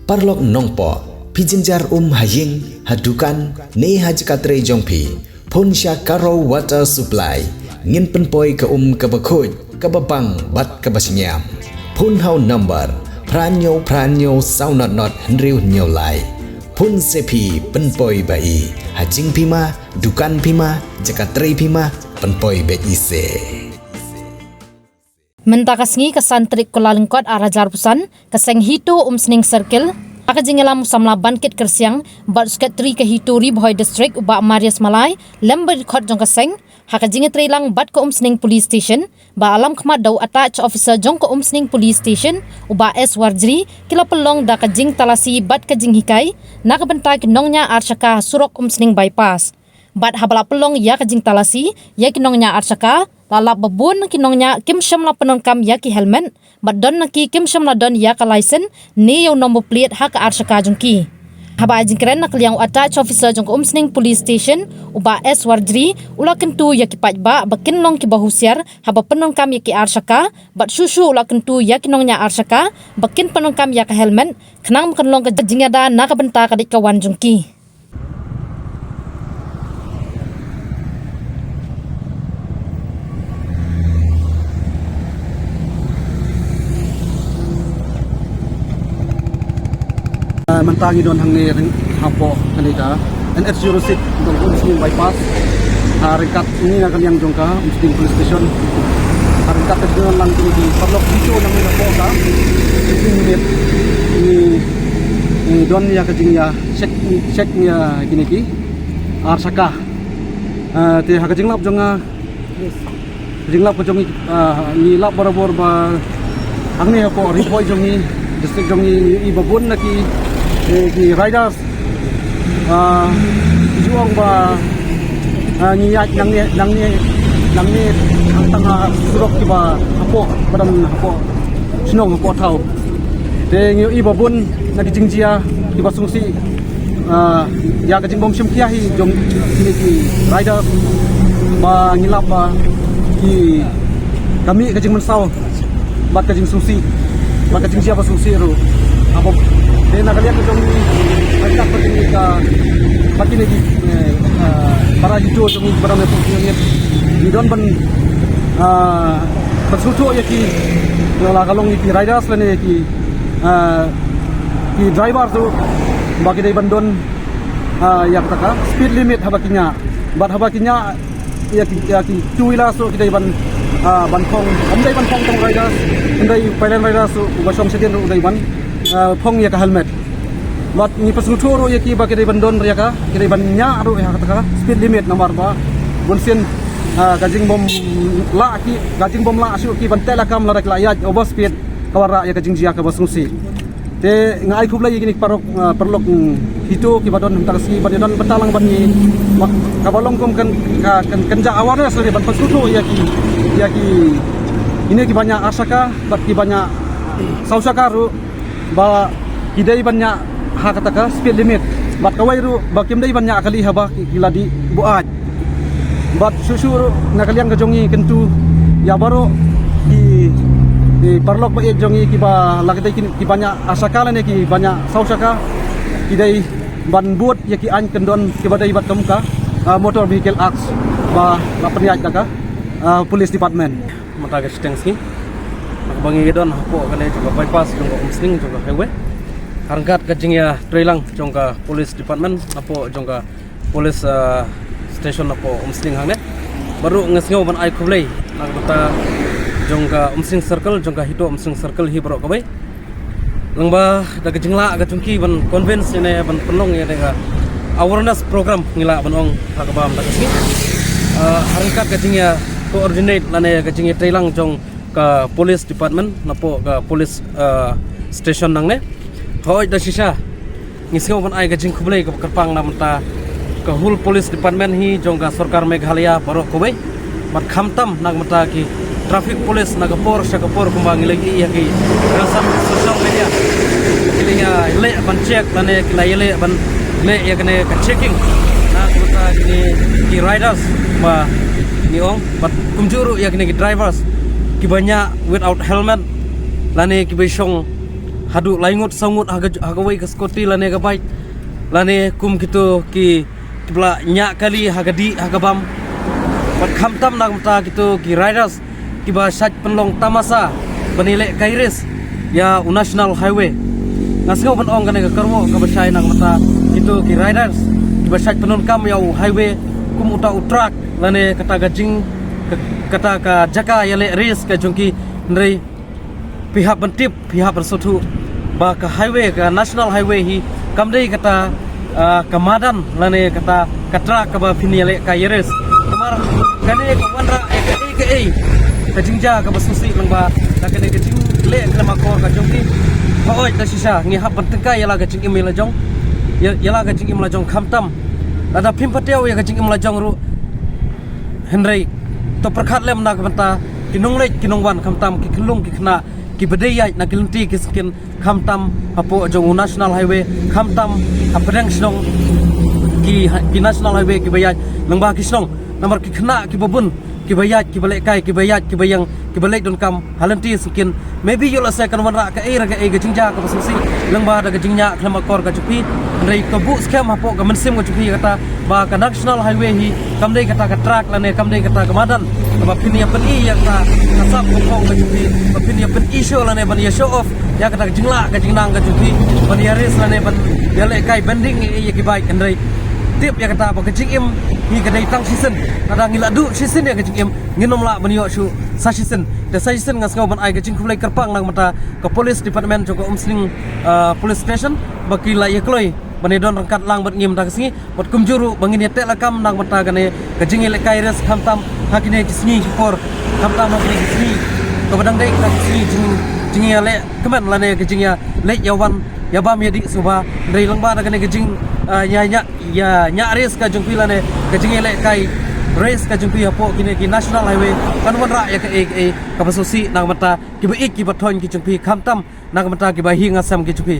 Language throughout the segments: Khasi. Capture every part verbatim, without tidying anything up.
Paralok nongpoh, phi jynjar um ha ïing, ha dukan, ne ha jaka trei jong phi, phone sha Karo Water Supply. Ngin pynpoi ka um kaba khuid, kaba bang bad kaba shngiam. Phone ha u number phra hynñiew phra hynñiew saw not not hynriew hynñiew lai. Phone se phi pynpoi ba i, ha jingphi ma, dukan phi ma, jaka trei phi ma, pynpoi beit i se. Mynta ka sngi ka san tarik Kyllalyngkot ar hajar arphew san, ka seng HITO Umsning Circle, ha ka jingïalam u samla Bankit Kyrsiang bad u Secretary ka HITO Ri Bhoi District u Bah Marius Malai, lem bad i dkhot jong ka seng, ha ka jingïatreilang bad ka Umsning Police Station, ba ha lam khmat da u attached officer jong ka Umsning Police Station, u Bah S Warjri, ki la pynlong da ka jingtalasi bad ka jinghikai na ka bynta ki nongñiah arshaka ha surok Umsning Bypass. Bad haba la pynlong ïa ka jingtalasi ïa ki nongñiah arshaka, la lap ba bun na ki nongñiah kim shym la pyndonkam ïa ki helmet, bad don na ki kim shym la don ïa ka license ne ïa u number plate ha ka arshaka jong ki. Haba ai jingkren na ka liang u attached officer jong ka Umsning Police Station, u Bah S Warjri, u la kyntu ïa ki paidbah ba kin long kiba husiar haba pyndonkam ïa ki arshaka, bad shuh shuh u la kyntu ïa ki nongñiah arshaka ba kin pyndonkam ïa ka helmet, khnang ba kan long ka jingïada na ka bynta ka dei ka wan jong ki. Ah, mynta ngi don hangne ryngkat hapoh kane ka N H zero six, jong ka Umsning Bypass. Ah, ryngkat ngi na ka liang jong ka Umsning Police Station. Ah, ryngkat ka jingdon lang kine ki paralok HITO nang hapoh ka. Ngi, ngi don ïa ka jingïa check, check ïa kine ki arshaka. Ah, te ha ka jinglap jong nga, jinglap ka jong ngi, ah, ngi lap barabor ba hangne hapoh Ri Bhoi jong ngi, district jong ngi, i ba bun na ki, eh, ki riders, ah, ki ju ong ba, ah, ngi ïaid nangne, nangne, nangne, hangtang ha surok kiba hapoh, ba don hapoh shnong, hapoh thaw. Te ngi ïohi ba bun na ki jingjia kiba sngewsih, ah, ïa ka jingbym shim khia hi jong kine ki rider, ba ngi lap ba ki, ka mih ka jingmynsaw bad ka jingsngewsih bad ka jingjia ba sngewsih ruh. Haba te na ka liang ka jong ngi, ka kat ba kine ka, ba kine ki, eh, ah, para HITO jong ngi, para HITO jong ngi, ngi don ban, ah, ban sngewthuh ïa ki, la ka long ïa ki riders lane ïa ki, ah, ki driver ruh, ba ki dei ban don, ah, ïa kata ka speed limit haba ki ñiah. Bad haba ki ñiah ïa ki, ïa ki two wheelers ruh ki dei ban, ah, ban phong. Ym dei ban phong tang riders, ym dei u pillion riders ruh, uba shong shadien ruh u dei ban, ah, phong ïa ka helmet. Bad ngi pynsngewthuh ruh ïa ki ba ki dei ban don ïa ka, ki dei ban ñiah ruh ïa kata ka speed limit, namar ba bunsien, ah, ka jingbym lah ki, ka jingbym lah shuh ki ban teh lakam lada ki la ïaid overspeed, ka wanrah ïa ka jingjia kaba sngewsih. Te nga ai khublei ïa kine ki paralok, ah, paralok, mm, HITO kiba don mynta ka sngi, ban ïadon bynta lang bad ngi. Ba, kaba long kum kan, ka, kan, kan ja awareness lane ban pynsngewthuh ïa ki, ïa ki, kine kiba ñiah arshaka bad kiba ñiah sawshaka ruh, ba ki dei ban ñiah ha kata ka speed limit. Bad kawei ruh ba kim dei ban ñiah kali haba ki, ki la dih buaid. Bad shuh shuh ruh na ka liang ka jong ngi kyntu ïa baroh ki, ki paralok ba ïeit jong ngi kiba la ki dei ki, kiba ñiah arshaka lane kiba ñiah sawshaka, ki dei ban bud ïa ki aiñ kyndon kiba dei bad kum ka, ah, Motor Vehicle Act ba la pynïaid da ka, ah, Police Department. Mynta ka shiteng sngi, naba ngi don hapoh kane jong ka bypass jong ka Umsning jong ka highway, ha ryngkat ka jingïatreilang jong ka police department hapoh jong ka police, ah, station hapoh Umsning hangne. Bad ruh nga sngew ban ai khublei na ka bynta jong ka Umsning Circle, jong ka HITO Umsning Circle hi baroh kawei. Lyngba da ka jinglah ka jong ki ban convince ïa ne, ban pynlong ïa ne ka awareness program, ngi lah ban ong ha kaba mynta ka sngi. Ah, ha ryngkat ka jingïa coordinate lane ka jingïatreilang jong ka police department napoh ka police, ah, station nangne. Hooid, da shisha ngi sngew ban ai ka jingkhublei kaba kyrpang na ka bynta ka whole police department hi jong ka sorkar Meghalaya baroh kawei. Bad khamtam na ka bynta ki traffic police na ka por sha ka por kumba ngi la ïohi ïa ki ha social media. Ki la ïaleh ban check lane ki la ïaleh ban leh ïa kane ka checking na ka bynta kine ki riders ba ngi ong, bad kumjuh ruh ïa kine ki drivers kiba ñiah without helmet lane kiba shong haduh lai ngut saw ngut ha ka, ha kawei ka scooty lane ka bike, lane kum kito ki, kiba la ñiah kali ha ka dih ha ka bam. Bad khamtam na ka bynta kito ki riders kiba shait pynlong tamasa ban ïalehkai race ïa u National Highway. Nga sngew ban ong kane ka kyrwoh kaba shai na ka bynta kito ki riders kiba shait pyndonkam ïa u highway kum uta u track lane kata ka jing, ka, kata ka jaka ïaleh race ka jong ki. Hynrei phi hap ban tip, phi hap ban sngewthuh ba ka highway, ka National Highway hi kam dei kata, ah, ka madan lane kata ka track kaba phin ïalehkai ïa race. Namar kane ka wanrah ïa kaei kaei, ka jingjia kaba sngewsih lyngba da kane ka jingleh khlem akor ka jong ki. Hooid, da shisha ngi hap ban tyngkai ïa la ka jingim ïa la jong, ïa, ïa la ka jingim la jong khamtam. Lada phim pat ïoh ïa ka jingim la jong ruh, hynrei to pyrkhat lem na ka bynta ki nongleit ki nongwan, khamtam ki khyllung ki khynnah kiba dei ïaid na ki lynti ki syngkien, khamtam hapoh jong u National Highway, khamtam hapdeng shnong ki, ki National Highway kiba ïaid lyngba ki shnong. Namar ki khynnah kiba bun kiba ïaid, kiba lehkai, kiba ïaid, kiba ïeng, kiba leit donkam ha lynti syngkien. Maybe ïoh lehse kan wanrah kaei re kaei ka jingjia kaba sngewsih lyngba da ka jingñiah khlem akor ka jong phi. Hynrei to buh skhem hapoh ka mynsiem ka jong phi kata ba ka National Highway hi kam dei kata ka track lane kam dei kata ka madan kaba phin ïa pyni ïa kata ka sap ka phong ka jong phi, ba phin ïa pyni show lane ban ïa show off ïa kata ka jinglah ka jingnang ka jong phi ban ïa race lane ban ïalehkai bending ïa, ïa ki bike. Hynrei tip ïa kata ba ka jingim hi ka dei tang shisien. Lada ngi la duh shisien ïa ka jingim, ngin ym lah ban ïoh shuh sa shisien. Te sa shisien nga sngew ban ai ka jingkhublei kyrpang na ka bynta ka police department jong ka Umsning, ah, police station ba ki la ïa kloi ban ïa don ryngkat lang bad ngi mynta ka sngi. Bad kumjuh ruh ba ngin ïa teh lakam na ka bynta kane ka jingïalehkai race khamtam ha kine ki sngi ki por, khamtam ha kine ki sngi kaba dang dei ka sngi jing, jingïaleh kmen lane ka jingïaleit ïawan ïabam ïadih suba. Hynrei lyngba da kane ka jing, ah, ïa, ïa, ïa, ñiah race ka jong phi lane ka jingïalehkai race ka jong phi hapoh kine ki National Highway, kan wanrah ïa kaei kaei kaba sngewsih na ka bynta kiba ïeit kiba thoiñ ki jong phi, khamtam na ka bynta kiba hi nga sem ki jong phi.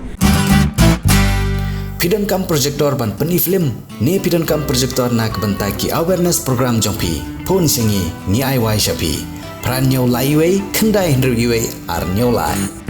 Phi donkam projector ban pyni film ne phi donkam projector na ka bynta ki awareness program jong phi? Phone sha ngi, ngi ai wai sha phi. Phra hynñiew lai wei, khyndai hynriew wei, ar hynñiew lai.